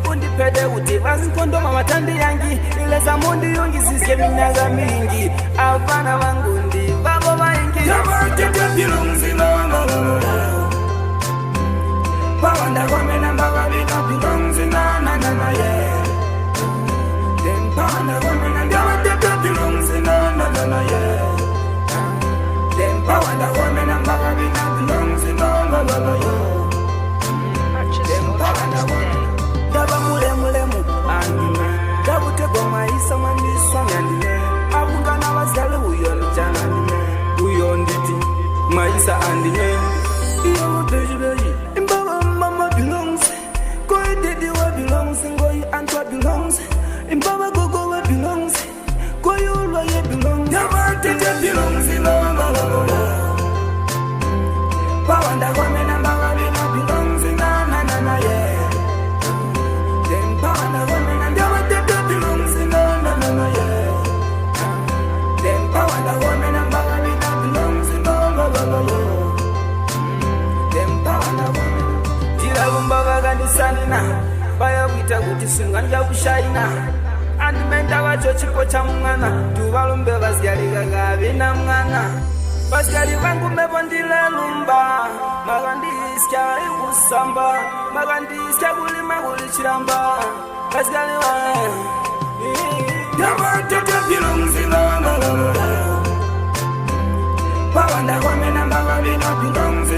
Undipede kuti vasikondoma vatandiyangi ileza mundiyungizisye minyaka mingi avana vangu ndi vavo vaingi. Purchase your tracks today. Ndava mulemulemu andime ndakutegwa maisa mandiswanya ndine avungana vazyali uyo ndichana ndine uyo nditi maisa andine iyo bejibeji imbava mama belongs koi didi wa belongs ngoi antwa belongs imbava gogo wa belongs koi ulwa ye belongs ndava tete belongs la la la la. Pawanda kwamena mbava bina belongs na na na na yeah. Them partner women and they want to belongs na na na na yeah. Them power women and mbava bina belongs na na na na yeah. Them power women. Ndilalumba vakandisanina vayakuita kuti singanja kushaina andimenda vacho chipo cha mwana tuvalumbe vazyalika kavina mwana vazyali vangu mevo ndilalumba makandisya ikusamba makandisya kulima kuli chilamba vazyali va. Pawanda kwamena mbava bina belongs.